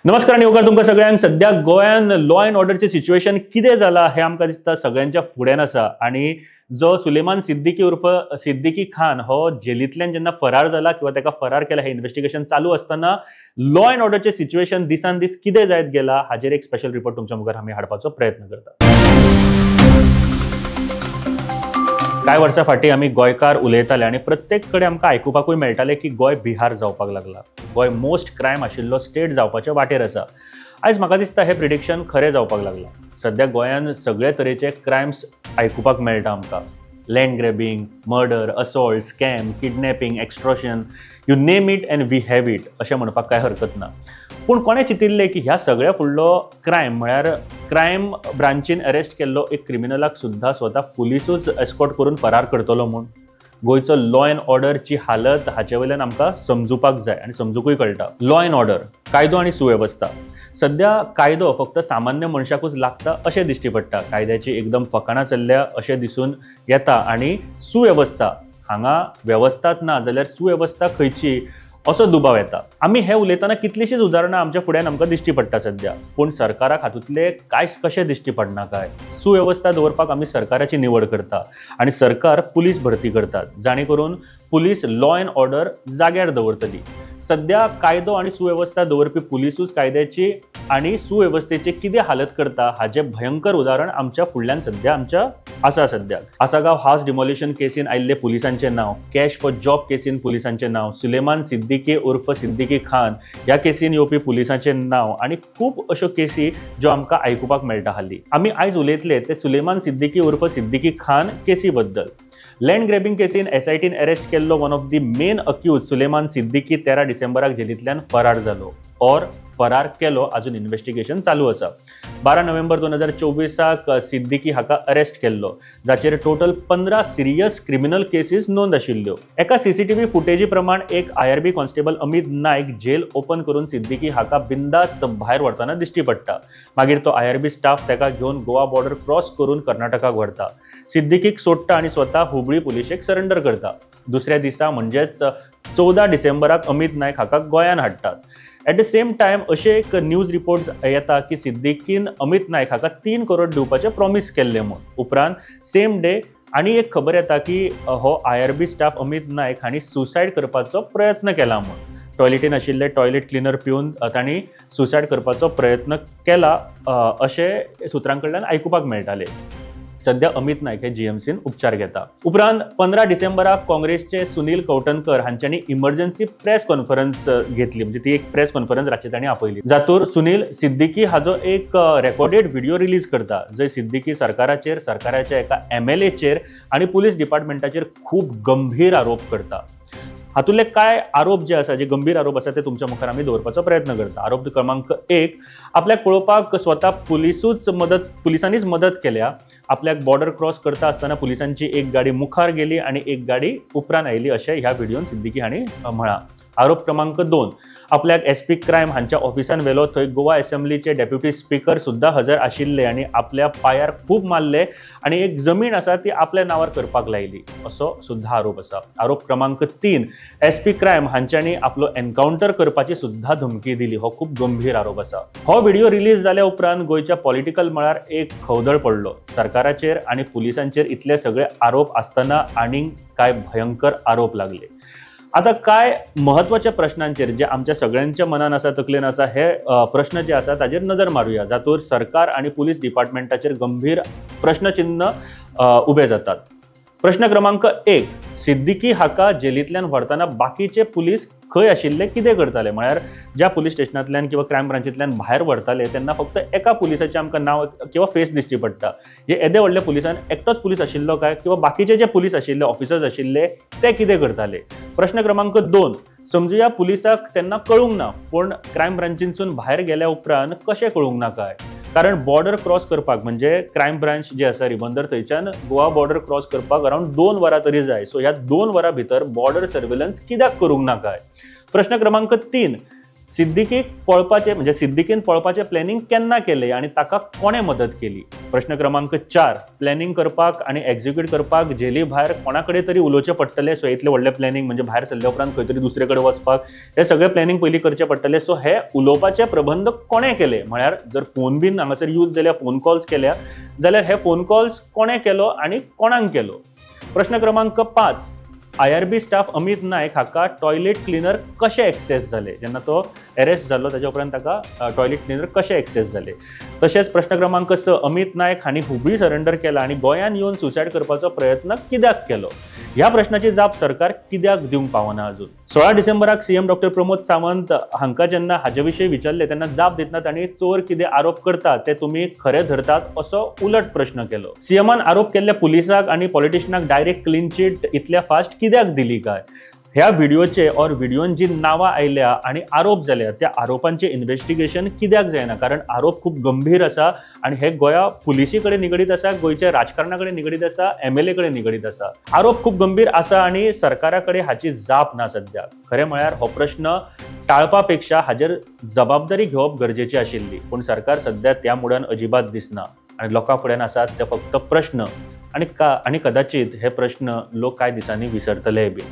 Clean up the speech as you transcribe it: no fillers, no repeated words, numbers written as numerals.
नमस्कार आणि उपकार तुमकां सगळ्यांक. सद्या गोंयान लॉ अँड ऑर्डरचें सिच्युएशन कितें जाला हें आमकां दिसता सगळ्यांच्या फुड्यान आसा. आनी जो सुलेमान सिद्दीकी उर्फ सिद्दीकी खान हो जेलींतल्यान जेन्ना फरार जाला किंवा ताका फरार केला, हें इन्व्हेस्टिगेशन चालू आसतना लॉ अँड ऑर्डरचें सिच्युएशन दिसान दीस कितें जायत गेला हाजेर एक स्पेशल रिपोर्ट तुमच्या मुखार आमी हाडपाचो प्रयत्न करता. कांय वर्सां फाटीं आमी गोंयकार उलयताले आनी प्रत्येक कडेन आमकां आयकुपाकूय मेळटालें की गोंय बिहार जावपाक लागला, गोंय मोस्ट क्रायम आशिल्लो स्टेट जावपाच्या वाटेर आसा. आयज म्हाका दिसता हें प्रिडिक्शन खरें जावपाक लागलां. सद्या गोंयान सगळे तरेचे क्रायम्स आयकुपाक मेळटा आमकां. Land grabbing, murder, assault, scam, kidnapping, extortion, you name it and we have it अशें म्हणपाक कांय हरकत ना. पूण कोणें चिंतिल्लें की ह्या सगळ्या फुडलो क्रायम म्हळ्यार क्रायम ब्रांचीन अरेस्ट केल्लो एक क्रिमिनलाक सुद्दां स्वता पुलिसूच एस्कॉर्ट करून फरार करतलो म्हूण. गोंयचो लॉ अँड ऑर्डरची हालत हाचे वयल्यान आमकां समजुपाक जाय आनी समजुकूय कळटा. लॉ अँड ऑर्डर, कायदो आनी सुवेवस्था. सद्या कायदो फक्त सामान्य मनशाकूच लागता अशें दिश्टी पडटा. कायद्याची एकदम फकाणां चल्ल्या अशें दिसून येता. आनी सुवेवस्था हांगा वेवस्थाच ना जाल्यार सुवेवस्था खंयची असो दुबाव येता. आमी हे उलयतना कितलींशींच उदाहरणां आमच्या फुड्यान आमकां दिश्टी पडटा सद्या. पूण सरकाराक हातूंतले कांय कशें दिश्टी पडना काय? सुवेवस्था दवरपाक आमी सरकाराची निवड करता आनी सरकार पुलीस भरती करतात जाणे करून पुलीस लॉ अँड ऑर्डर जाग्यार दवरतली. सद्या कायदो आनी सुवेवस्था दवरपी पुलिसूच कायद्याची आनी सुवेवस्थेची कितें हालत करता हाचें भयंकर उदाहरण आमच्या फुडल्यान सद्या आमच्या आसा. सद्या आसागांव हावस डिमॉलिशन केसीन आयिल्ले पुलिसांचें नांव, कॅश फॉर जॉब केसीन पुलिसांचें नांव, सुलेमान सिद्दीकी उर्फ सिद्दीकी खान ह्या केसीन येवपी पुलिसांचें नांव आनी खूब अश्यो केसी ज्यो आमकां आयकुपाक मेळटा हालीं. आमी आयज उलयतले ते सुलेमान सिद्दीकी उर्फ सिद्दीकी खान केसी बद्दल. लँड ग्रॅबिंग केसीन एसआयटीन अरेस्ट केल्लो one of the main accused Suleman Siddiqui 13 डिसेंबराक जेलींतल्यान फरार जालो और फरार केलो. अजून इन्व्हेस्टिगेशन चालू आसा. 12 नोव्हेंबर 2024 सिद्दीकी हाका अरेस्ट केल्लो, जाचेर टोटल 15 सिरियस क्रिमिनल केसीस नोंद आशिल्ल्यो. एका सीसीटीव्ही फुटेजी प्रमाण एक IRB constable Amit Naik jail open करून सिद्दीकी हाका बिंदास्त भायर व्हरतना दिश्टी पडटा. मागीर तो आयआरबी स्टाफ ताका घेवन गोवा बॉर्डर क्रॉस करून कर्नाटकाक व्हरता. सिद्दीकीक सोडटा आनी स्वता हुबळी पुलिशेक सरेंडर करता. दुसऱ्या दिसा म्हणजेच 14 डिसेंबराक अमित नायक हाका गोंयान हाडटात. एट the same time अशे एक न्यूज रिपोर्ट्स येता की सिद्दीकीन अमित नायक हाका 3 करोड दिवपाचें प्रॉमीस केल्लें म्हूण. उपरांत सेम डे आनी एक खबर येता की हो आयआरबी स्टाफ अमित नायक हांणी सुसायड करपाचो प्रयत्न केला म्हूण. टॉयलेटीन आशिल्ले टॉयलेट क्लिनर पिवन तांणी सुसायड करपाचो प्रयत्न केला अशें सुत्रां कडल्यान आयकुपाक मेळटालें. सद्या अमित नायक हे जीएमसीन उपचार घेता. उपरांत 15 डिसेंबराक काँग्रेसचे Sunil Kavathankar हांच्यांनी emergency press conference घेतली, म्हणजे ती एक प्रेस कॉन्फरन्स रातची तांणी आपयली, जातूर सुनील सिद्दीकी हाजो एक रेकॉर्डेड व्हिडिओ रिलीज करता जंय सिद्दीकी सरकाराचेर, सरकाराच्या एका एमएलएचेर आनी पुलीस डिपार्टमेंटाचेर खूब गंभीर आरोप करता. हातूंतले कांय आरोप जे आसा, जे गंभीर आरोप आसा ते तुमच्या मुखार आमी दवरपाचो प्रयत्न करता. आरोप क्रमांक 1, आपल्याक पळोवपाक स्वता पुलिसांनीच मदत केल्या. आपल्याक बॉर्डर क्रॉस करता आसतना पुलिसांची एक गाडी मुखार गेली आनी एक गाडी उपरांत आयली अशें ह्या व्हिडियोन सिद्दीकी हांणी म्हळां. आरोप क्रमांक 2, आपल्याक एसपी क्रायम हांच्या ऑफिसान व्हेलो, थंय गोवा असेंब्लीचे डेप्युटी स्पीकर सुद्दां हजर आशिल्ले आनी आपल्या पांयार खूब मारले आनी एक जमीन आसा ती आपल्या नांवार करपाक लायली असो सुद्दां आरोप आसा. आरोप क्रमांक 3, एसपी क्रायम हांच्यांनी आपलो एनकावंटर करपाची सुद्दां धमकी दिली. हो खूब गंभीर आरोप आसा. हो व्हिडिओ रिलीज जाल्या उपरांत गोंयच्या पॉलिटिकल मळार एक खवदळ पडलो. सरकाराचेर आनी पुलिसांचेर इतले सगळे आरोप आसतना आनीक कांय भयंकर आरोप लागले. आता काय महत्वाच्या प्रश्नांचेर जे आमच्या सगळ्यांच्या मनान आसा, तकलेन आसा, हे प्रश्न जे आसा ताजेर नदर मारुया, जातूर सरकार आनी पुलीस डिपार्टमेंटाचेर गंभीर प्रश्नचिन्ह उबे जातात. प्रश्न क्रमांक 1, सिद्दीकी हाका जेलींतल्यान व्हरतना बाकीचे पुलीस खंय आशिल्ले, कितें करताले? म्हळ्यार ज्या पुलीस स्टेशनांतल्यान किंवा क्रायम ब्रांचींतल्यान भायर व्हरताले तेन्ना फक्त एका पुलिसाचें आमकां नांव किंवा फेस दिश्टी पडटा. हे येदे व्हडल्या पुलिसान एकटोच पुलीस आशिल्लो काय किंवा बाकीचे जे पुलीस आशिल्ले, ऑफिसर्स आशिल्ले ते कितें करताले? प्रश्न क्रमांक 2, समजुया पुलिसाक तेन्ना कळूंक ना, पूण क्रायम ब्रांचीनसून भायर गेल्या उपरांत कशें कळूंक ना काय? कारण बॉर्डर क्रॉस करपाक म्हणजे क्रायम ब्रांच जी आसा रिबंदर थंयच्यान गोवा बॉर्डर क्रॉस करपाक अरावंड 2 वरां तरी जाय. सो ह्या 2 वरां भितर बॉर्डर सर्वेलन्स कित्याक करूंक ना काय? प्रश्न क्रमांक 3, सिद्दीकीक पळपाचें म्हणजे सिद्दीकीन पळपाचें प्लॅनिंग केन्ना केलें आनी ताका कोणें मदत केली? प्रश्न क्रमांक 4, प्लॅनिंग करपाक आनी एक्झिक्यूट करपाक जेली भायर कोणा कडेन तरी उलोवचें पडटलें. सो इतलें व्हडलें प्लॅनिंग म्हणजे भायर सरल्या उपरांत खंय तरी दुसरे कडेन वचपाक हे सगळें प्लॅनिंग पयलीं करचें पडटलें. सो हे उलोवपाचे प्रबंध कोणें केले? म्हळ्यार जर फोन बीन हांगासर यूज जाल्यार, फोन कॉल्स केल्या जाल्यार हे फोन कॉल्स कोणें केलो आनी कोणाक केलो? प्रश्न क्रमांक 5, IRB staff Amit Naik हाका टॉयलेट क्लिनर कशें एक्सेस जाले? जेन्ना तो अरेस्ट जालो ताच्या उपरांत ताका टॉयलेट क्लिनर कशें एक्सेस जाले? तशेंच प्रश्न क्रमांक 6, अमित नायक हांणी हुबळी सरेंडर केला आनी गोंयांत येवन सुसायड करपाचो प्रयत्न कित्याक केलो? ह्या प्रश्नाची जाप सरकार कित्याक दिवंक पावना अजून? 16 डिसेंबराक CM doctor Pramod Sawant हांकां जेन्ना हाजे विशीं विचारलें तेन्ना जाप दितना तांणी चोर कितें आरोप करतात ते तुमी खरे धरतात असो उलट प्रश्न केलो. CMान आरोप केल्ल्या पुलिसाक आनी पॉलिटिशनाक डायरेक्ट क्लीन चिट इतल्या फास्ट कित्याक दिली काय? ह्या व्हिडिओचे और व्हिडिओन जी नांवां आयल्या आनी आरोप जाल्या त्या आरोपांचे इन्व्हेस्टिगेशन कित्याक जायना? कारण आरोप खूब गंभीर आसा आनी हे गोंया पुलिसी कडेन निगडीत आसा, गोंयच्या राजकारणा कडेन निगडीत आसा, MLA कडेन निगडीत आसा. आरोप खूब गंभीर आसा आनी सरकारा कडेन हाची जाप ना सद्या. खरें म्हळ्यार हो प्रश्न टाळपा पेक्षा हाजेर जबाबदारी घेवप गरजेची आशिल्ली, पूण सरकार सद्या त्या मुडान अजिबात दिसना आनी लोकां फुड्यान आसात ते फक्त प्रश्न आनी कदाचित हे प्रश्न लोक कांय दिसांनी विसरतलेय बी.